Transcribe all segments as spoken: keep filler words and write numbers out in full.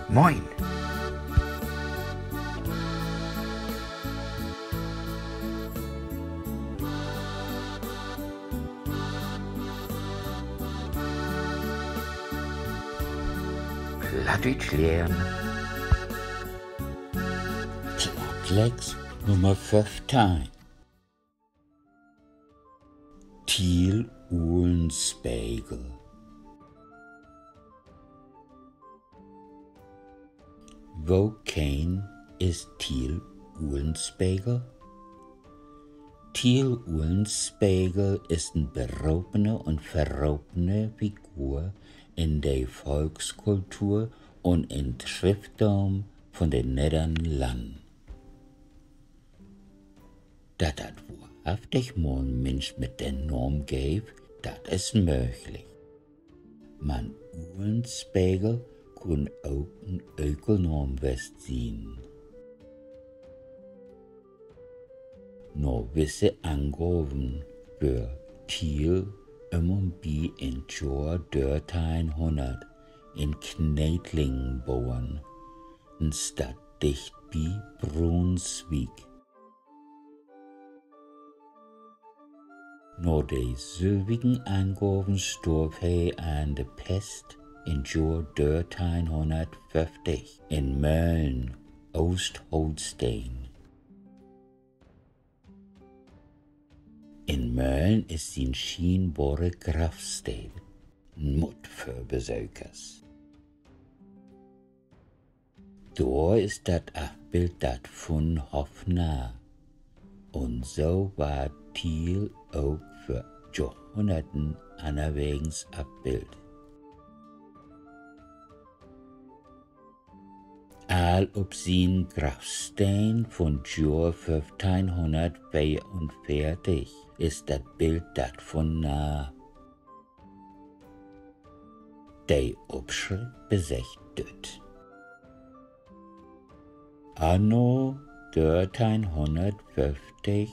Moin! Plattdüütsch lehren. Plattlex Nummer föffteihn. Tiel Ulenspegel. Wokeen is Tiel Ulenspegel? Tiel Ulenspegel is en beropene un verropene Figur in de Volkskultur un in Schriftdaum vun de Neddern Lannen. Dat dat wohrhaftig mal en Minsch mit den Naam geev, dat is mööglich. Man Ulenspegel kunn ok en Ökelnaam west sien. Na wisse Angaven wöör Tiel üm un bi in't Johr dörteihnhunnert in Kneetlingen boren, en Stadt dicht bi Brunswiek. Na de sülvigen Angaven storv he an de Pest in't Johr dörteihnhunnertföfftig in Mölln, Oostholsteen. In Mölln is sien schienbare Graffsteed en Mutt för Besökers. Dor is dat Afbild dat vun Hoffnarr. Un so warrt Tiel ok för Johrhunnerten annerwegens afbildt. Al op sien Graffsteen vun't Johr föffteihnhunnertveerunveertig is dat Bild dat vun Narr. De Opschrift beseggt düt: Anno dörteihnhunnertföfftig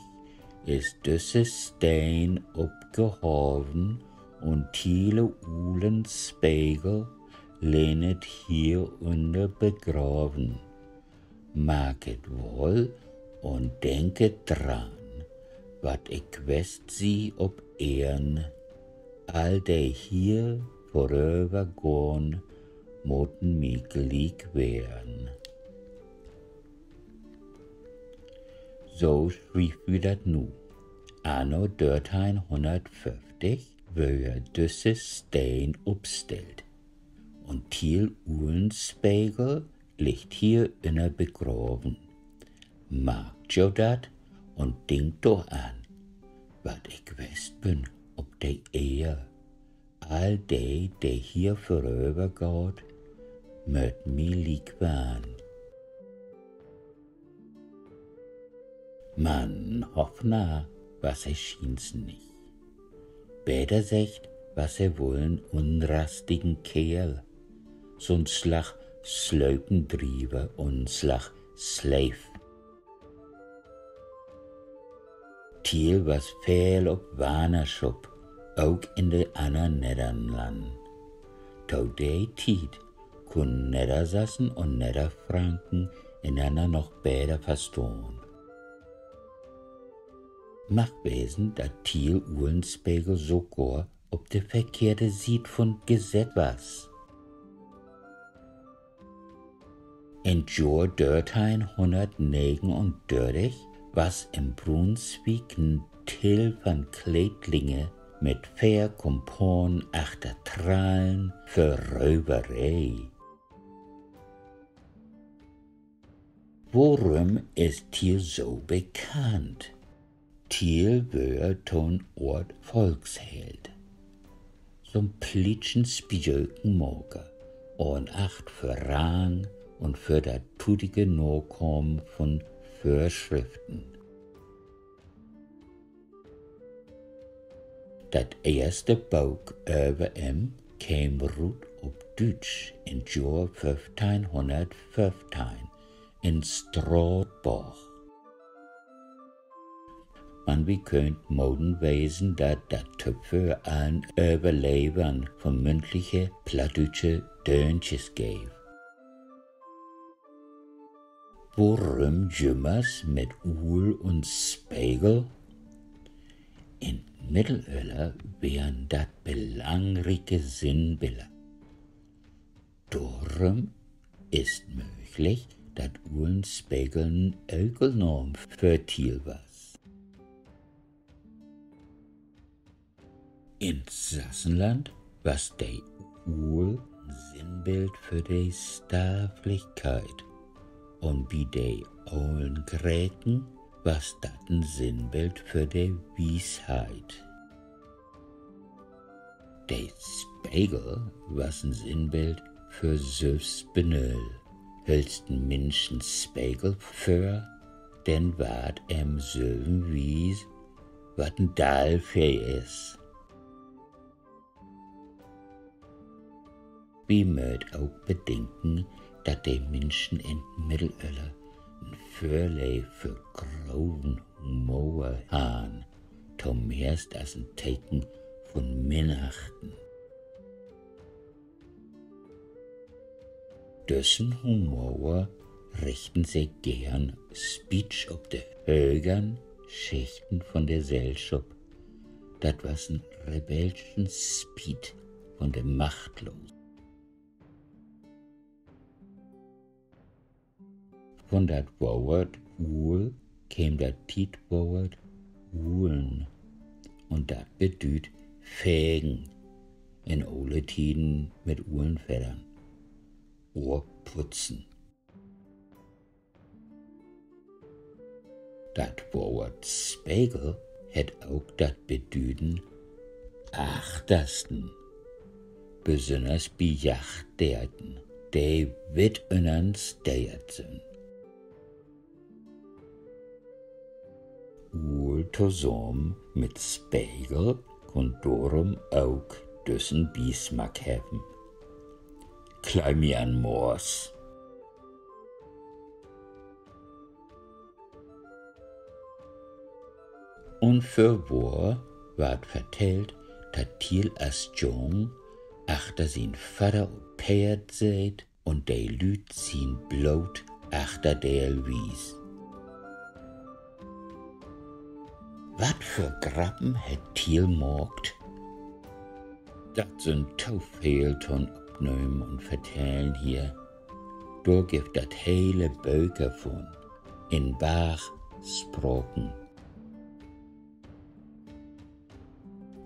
is düsse Steen opgehaven un Tiele Ulenspegel liggt hierünner begraven. Market woll un denket dran, wat ik west sie op Eern. All de hier vöröver gahn, mutten mi gliek weern. So schrievt wi dat nu. Anno dörteihnhunnertföfftig wöör düsse Steen opstellt un Tiel Ulenspegel liggt hierünner begraven. Markt jo dat un denkt dor an, wat ik west bün op de Eer. All de, de hier vöröver gaht, mööt mi liek warrn. Man Hoffnarr was he schiens nich. Beter seggt, was he woll en unrastigen Keerl, so'n Slag Slöpendriever un Slag Sleev. Tiel was veel op Wannerschup, ok in de annern Neddernlannen. To de Tiet kunnen Neddersassen un Nedderfranken enanner noch beter verstahn. Mag wesen, dat Tiel Ulenspegel sogor op de verkehrte Siet vun't Gesett was. In't Johr dörteihnhunnertnegenundörtig was in Brunswiek en Till van Kneetlinge mit veer Kumpanen achter Trallen för Röveree. Worüm is Tiel so bekannt? Tiel wöör to'n Oort Volksheld, so'n plietschen Spijökenmaker, ahn Acht för Rang un för dat tutige Nakamen vun Vörschriften. Dat eerste Book över em keem rut op Düütsch in't Johr föffteihnhunnertföffteihn in Straatborg. Man wi köönt moden wesen, dat dat tovör al en Överlevern vun mündliche plattdüütsche Döntjes geev. Worüm jümmers mit Uul un Spegel? In't Middelöller weren dat belangrieke Sinnbiller. Dorüm is 't mööglich, dat Ulenspegel en Ökelnaam för Thiel was. In Sassenland was de Uul en Sinnbild för de Starflichkeit un bi de olen Greken was dat en Sinnbild för de Wiesheit. De Spegel was en Sinnbild för Sülvstbenöll. Höllst en Minsch en Spegel vör, denn warrt em sülven wies, wat en Dallfee is. Wi mööt ok bedenken, dat de Minschen in't Middelöller en Vörleev för groven Humor harrn, tomeist as en Teken vun Minachten. Düssen Humor richten se geern Spiet op de högern Schichten vun de Sellschop. Dat was en rebellschen Spiet vun de Machtlosen. Vun dat Woort Uul keem dat Tietwoort ulen, un dat bedüüdt fegen, in ole Tieden mit Ulenfeddern, or putzen. Dat Woort Spegel hett ok dat Bedüden Achtersten, besünners bi Jachtdeerten, de witt ünner'n Steert sünd. Uul tosamen mit Spegel kunn dorüm ok düssen Bismack hebben: Klei mi an'n Moors. Un vörwohr warrt vertellt, dat Thiel as Jung achter sien Vadder op Peerd seet un de Lüüd sien Bloot achterdeel wies. Wat för Grappen hett Thiel maakt? Dat sünd to veel to'n Opnehmen un Vertellen hier. Dor gifft dat hele Böker vun, in Barg Spraken.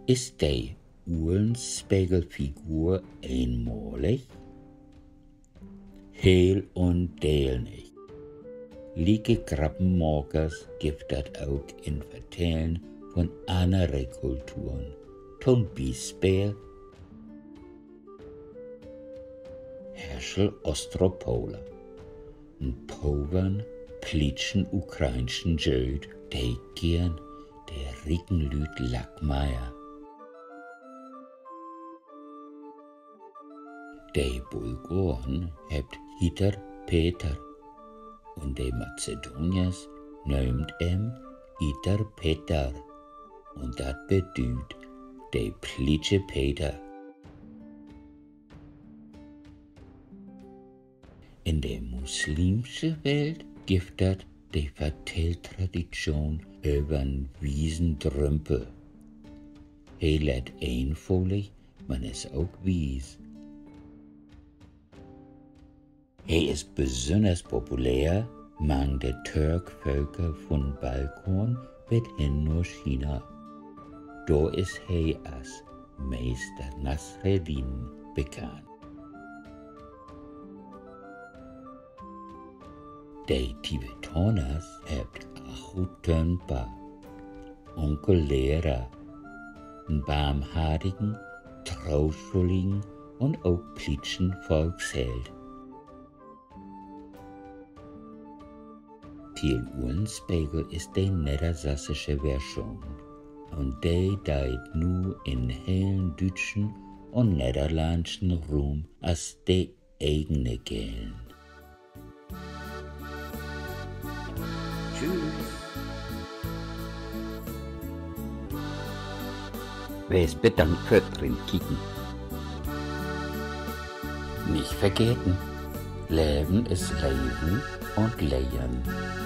Is de Ulenspegel-Figur eenmalig? Heel un deel nich. Lieke Grappenmakers gifft dat ok in Vertellen vun annere Kulturen. To'n Bispeel Herschel Ostropoler, en povern, plietschen ukrainschen Jööd, de geern de rieken Lüüd lackmeiert. De Bulgoren hebbt Itar Peter un de Mazedoniers nöömt em Itar Petar, un dat bedüüdt de plietsche Peter. In de muslimsche Welt gifft dat de Vertelltraditschoon över'n wiesen Drümpel. He lett eenföhlig, man is ok wies. He is besünners populär mang de Törkvölker vun'n Balkan bet hen na China. Dor is he as Meester Nasreddin bekannt. De Tibetaners hebbt Ahu Tönpa, Unkel Lehrer, en barmhartigen, troschulligen un ok plietschen Volksheld. Thiel Ulenspegel is de neddersassische Version, un de deit nu in'n helen düütschen un nedderlandschen Ruum as de egene gellen. Tschüss. Wees bedankt för't Rinkieken. Nich vergeten: Leven is Leven un Lehren.